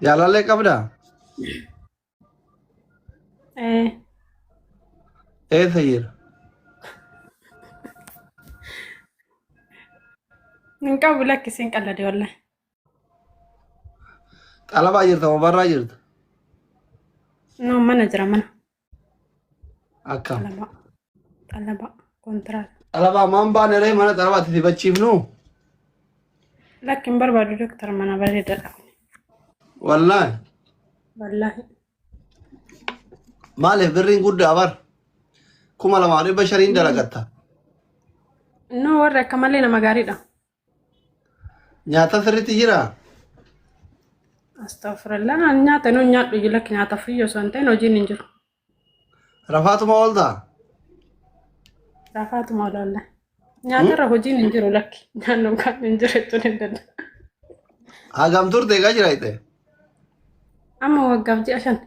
Jaalallee qabdaa? Ee. Eessa jira? Hin qabu lakkisiin qallade wallahi. Xalabaa jirta moo barraa jirta? No mana jira mana. Akkam. Xalabaa. Xalabaa. Kontiraata. Xalabaa maan baane ree mana xalabaatti si bachiifnu? Lakki hin barbaadu doktar mana bareedaadha. Wallaahi. Wallaahi. Maaliif birriin guddaa bar? 2500 dalagatta. No warri akka malee nama gaariidha. Nyaata sirriitti jiraa? Astaghfirullah. Ani nyaata nuun nyaadhu iyyuu lakki nyaataaf iyyuu osoo hin ta'in hojiin hin jiru. Rafaatuma ooltaa? Rafaatuma oola wallahi. Nyaatarra hojiin hin jiru lakki. Nyaannoon kaan hin jiru jechuun hin danda'amu. Hagam turte egaa jira jette? Amma waggaaf ji'a 5.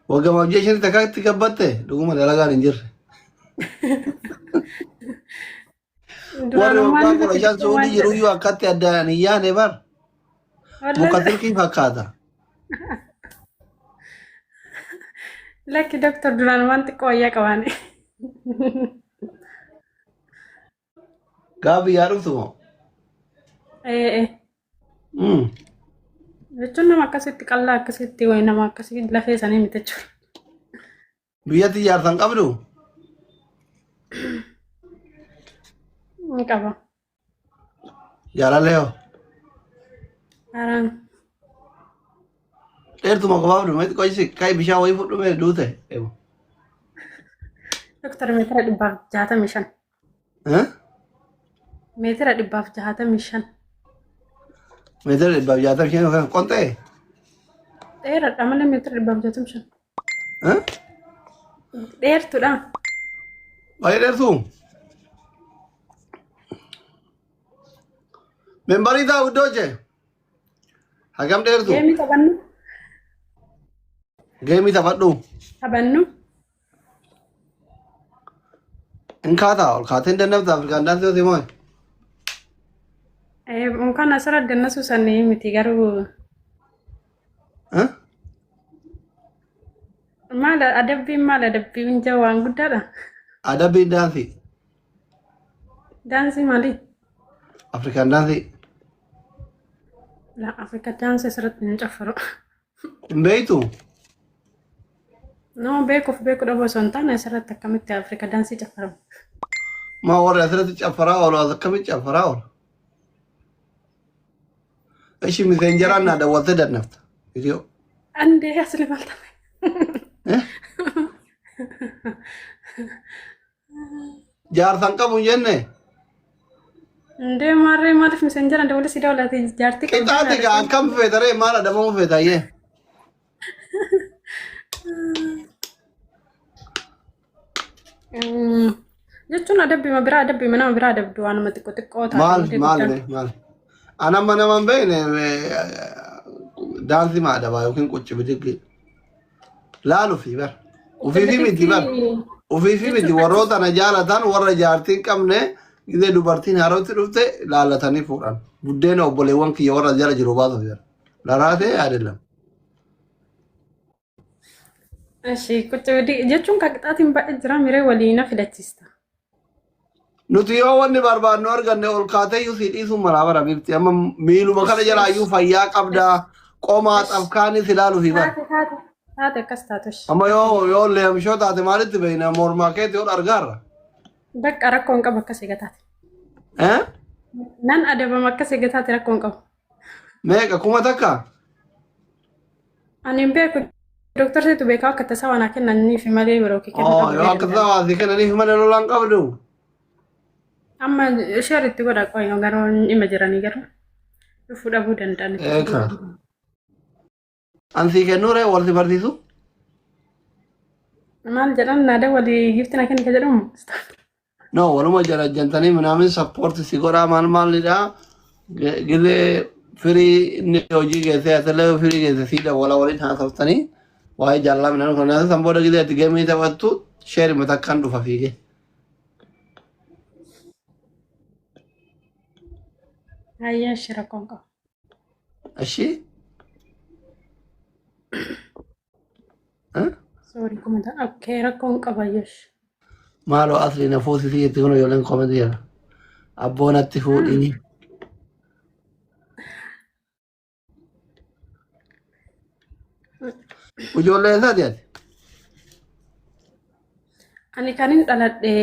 Waggamaaf ji'a shanitti akkatti gabbatte dhuguma dalagaan hin jirre. Warri Duraan waggaa waan 15 Suudii jiruyyuu akkatti addaan hin yaane bar. Muka silkii fakkaata. Lakki doktor duraan waan xiqqoo wayyaa qabaane. Gaafa biyyaa dhuftu moo? Ee. Jechuun nama akkasitti qallaa akkasitti wayi nama akkasii lafee isaanii miti jechuudha. Biyyatti ijaarsa hin qabdu? Ni qaba. Jaalallee hoo? Haaraan. Dheertuma qofaaf dhume xiqqoo kai bishaan wayii fudhu mee duute. Ebu. Doktar meetira 165. Eh? Meetira 165. Meetira 165 yookaan qonxee? Dheeradha malee meetira 165. Eh? Dheertudha. Baay'ee dheertuu? Membarii taa'u iddoo jee. Hagam dheertu? Geemii taphannu. Geemii taphadhu. Taphannu. Hin kaataa ol kaatee hin dandamta Afrikaan daansii yoo moo'e. Unkaan asirra dannasuu sanii miti garuu Eh? maal adabbiin maal adabbiin jaa waan guddaadha. Adabbiin daansii. Daansii maalii? Afrikaan daansii. La Afrika daansii asirratti hin caffaru. Hin beektu? Nama beekuuf beeku dhabuu osoo hin taane asirratti akkamitti Afrika daansii caffaramu? Maa warri asirratti caffaraa oolu as akkamitti caffaraa oolu? Ishi miseenjaraan naa dawwaltee dannafta. Viidiyoo. Andee asli maal ta'e? Eh? Jaarsa hin qabu hin jenne. Indee maarree maaliif miseenjara dawwaltee si dawwalate jaartii qabdi Qixaati gaa akkam feetaree maal adabamuu feetayyee? Jechuun adabbima biraa adabbima nama biraa adabdu waanuma xiqqoo xiqqoo taate Maal malee maal guddaan. mee maal? Ana amma nama hin beekne daansii maa adabaa yookiin qucci bidiggi. Laalufi bar. Ufiifi miti bar. Ufiifi miti warroota na jaalatan warra jaartii hin qabne gizee dubartiin haarootti dhufte laalatanii fuudhan. Buddeena obboleewwan kiyya warra jala jiru baasuuf jira. Laraatee adelam. Eshi qucci bidiggi jechuun kan qixaatiin baay'ee jira miree walii na filachiista. Nuti yoo wanni barbaadnu arganne ol kaatee iyyuu sii dhiisuun malaa bara bifti. Amma miiluma kana jalaa iyyuu fayyaa qabdaa. Qomaa xafkaanis ilaalu fi bara. Taate taate taate akkas taatush. Amma yoo leemshoo taate maalitti beekna mormaa keetti yoo argaarra. Bakka rakkoo hin qabu akkas eega taate. Eh? Nan adabama akkas eega taate rakkoo hin qabu. Meeqa 1000? Ani hin beeku dooktar situ beekaa akka tasaa waan kennaniif malee biroo kee kennu Oo qabu yoo akka tasaa waan si kennaniif malee lolaan qabdu. Amma sheer itti godha qoyoo garuu dhimma jiranii garuu dhufuu dhabuu danda'an itti Eeka. An sii kennuu ree wal si barsiisu? Maal jedhan naada walii gifti na kenni ka jedhamu. No, waluma jarajjantanii minaamin sappoorti si godhaa maal maalidha. Gizee firii inni hojii geessee atillee firii geesse sii dawwala waliin haasoftanii waa'ee jaalala minaan kan haasoftan san booda gizee ati geemii taphattu sheerima takkaan dhufa fiigee. Hayyee ishee rakkoon qabu. Ashii? Sorry kumata. Okay, rakkoon qaba yesh. Maaloo asli na fuusisii jetti kun ijoolleen koomentii jala. Abboo natti fuudhini. Ijoollee eessaati ati? Ani kanin dhaladhe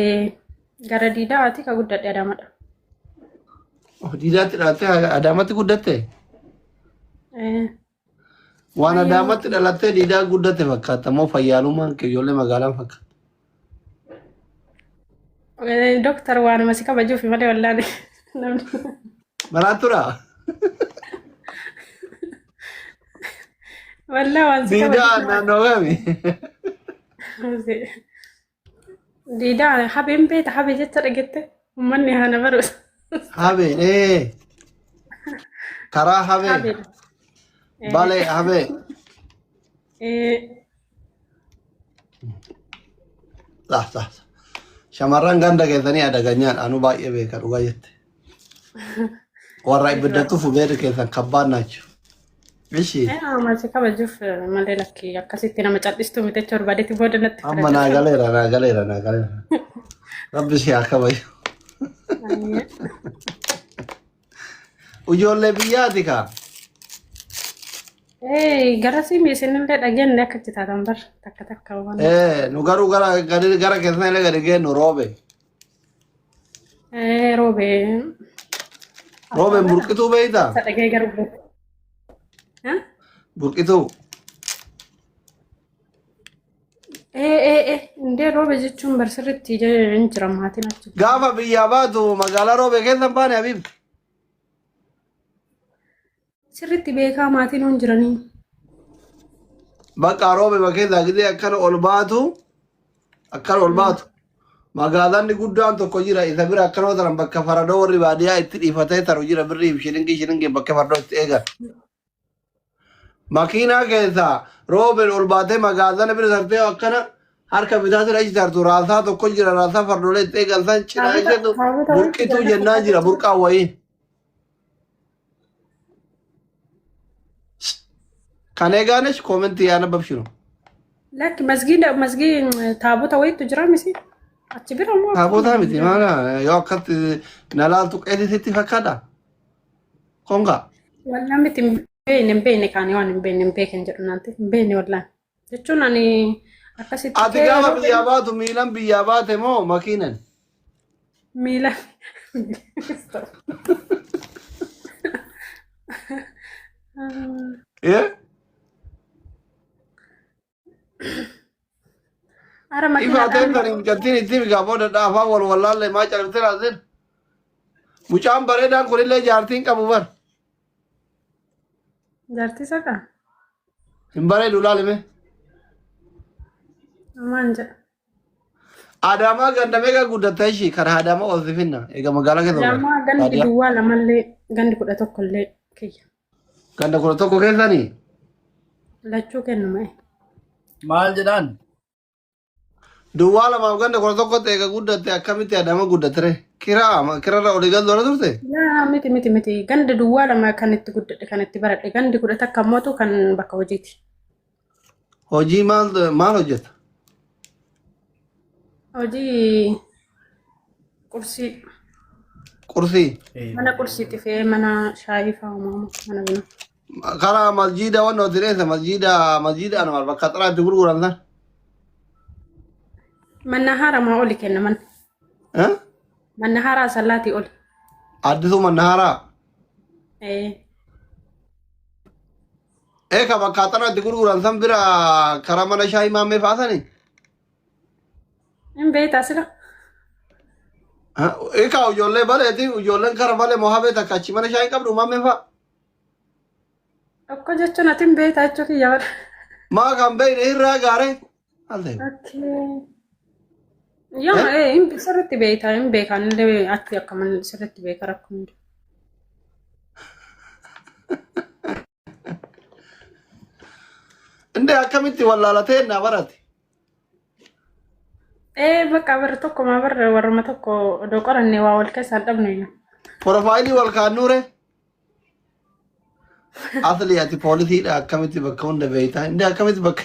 gara Diidaati ka guddadhe Adaamadha. Oh, Diidaatti dhalattee Adaamatti guddatte? Waan Adaamatti dhalattee Diidaa guddatte fakkaata moo fayyaalummaan kee ijoollee magaalaan fakkaata? Doktar waanuma si kabajuuf malee wallaale namni. Maraattuudha? Wallaa waan si Diidaa kabajuuf. naannoo kami? Diidaa habeen beeta habee jecha dhagette uummanni haana baru. Habeen ee karaa habee Habeen. balee habee. Sah sah sah. Shamarran ganda keessanii adaganyaan anu baay'ee beeka dhugaa jette. Warra ibidda tufu beeku keessan kabbaan naachu. Ishi Amasi kabajuuf malee lakki akkasitti nama cal'istu miti jecha barbaadetti booda natti amma naa galeera naa galeera naa galeera. Rabbi si haa kabaju. Ijoollee biyyaati kaa. Garasii isinillee dhageenye akka itti taatan bar takka takka waan. Nu garuu gara gadi gara keessan illee gadi geennu roobe. Roobee. Roobeen burqituu beektaa? Isa dhagee garuu. Burqituu. Indee roobe jechuun bar sirriitti hin jira maatiin achi. Gaafa biyyaa baatu magaalaa roobee keessa hin baane Habiib. Sirriitti beekaa maatiin hin jiranii. Bakka roobe keessaa gisee akkana ol baatu akkana ol baatu magaalaan guddaan tokko jira isa bira akkana taran bakka faradoo warri baadiyyaa itti dhiifatee taru jira birrii fi shilingii shilingii bakka faradoo itti eegan. Makiinaa keessaa roobeen ol baatee magaalaa bira tartee akkana harka bitaatiin achi tartu raasaa tokko jira raasaa fardoolee itti eegan san cinaa isheetu burqituu jennaan jira burqaa wayii. Kan eegaanis koomentii yaana babshinu. Lakki masgiida masgii taabota wayiitu jira misi. Achi bira moo? Taabota miti maana yoo akkatti na laaltu qeesii sitti fakkaata. Konga. Wallaan miti hin beekne hin beekne kaanii waan hin beekne hin beeken jedhu naante hin beekne wallaan. Jechuun ani akkasitti Ati gaafa biyyaa baatu miilan biyyaa baate moo makiinan? Miila. Eh? Ara Ifa makiinaadhaan ta'e kan mucattiin itti figaa booda dhaafaa wal wallaallee maa calaftee laatin. Mucaan bareedaan kunillee jaartiin qabu bar. Jaartii saqa? Hin bareedu laalime. Maal jedha? Adaamaa ganda meeqa guddatta ishii karaa Adaamaa ol sifinna. Egaa magaalaa keessa Adaamaa gandi baadiyyaa. duwwaa lamallee gandi 11 illee kiyya. Ganda 11 keessanii Lachuu kennuma. Maal jedhaan? Duwwaa lamaaf ganda 11tti eega guddatte akkamitti Adaamaa guddatte? Kiraa kirarra olii galtu turte? Yaa miti miti miti ganda duwwaa lama kan itti guddadhe kan itti baradhe gandi 11 ammootu kan bakka hojiiti. Hojii maal maal hojjeta? Hojii qursii. Qursii. Mana qursiitti fe'ee mana shaayii fa'aa uumamu mana bunaa. Karaa masjiida wanna hojii dheessa masjiida masjiida anwar bakka xaraa itti gurguran san. Manna haaramaa oli kenna manni. Eh? Manna haaraa sallaatii oli. Addisuu manna haaraa. Ee. Eeka bakka xaraa itti gurguran san bira karaa mana shaayii maammee faasani. Hin beektaa sila? Eeka ijoollee baleeti ijoolleen kara balee mohabee takka achi mana shaayii qabdu maammee fa'a. Tokko jechuun ati hin beektaa jechuu kiyya bara. Maa kan beekne irraa gaaree. Maal ta'e? Okay. Yoo ee hin sirriitti beektaa hin beekan illee ati akka mana sirriitti beeka rakkoon jiru. Indee akkamitti wallaalatee naa barate? Ee bakka bara tokko maa barra warruma tokko odoo qorannee waa wal keessaa hin dhabnu iyyuu. Profaayilii wal kaannuure? Asli ati poolisiidha akkamitti bakka hunda beektaa? Indee akkamitti bakka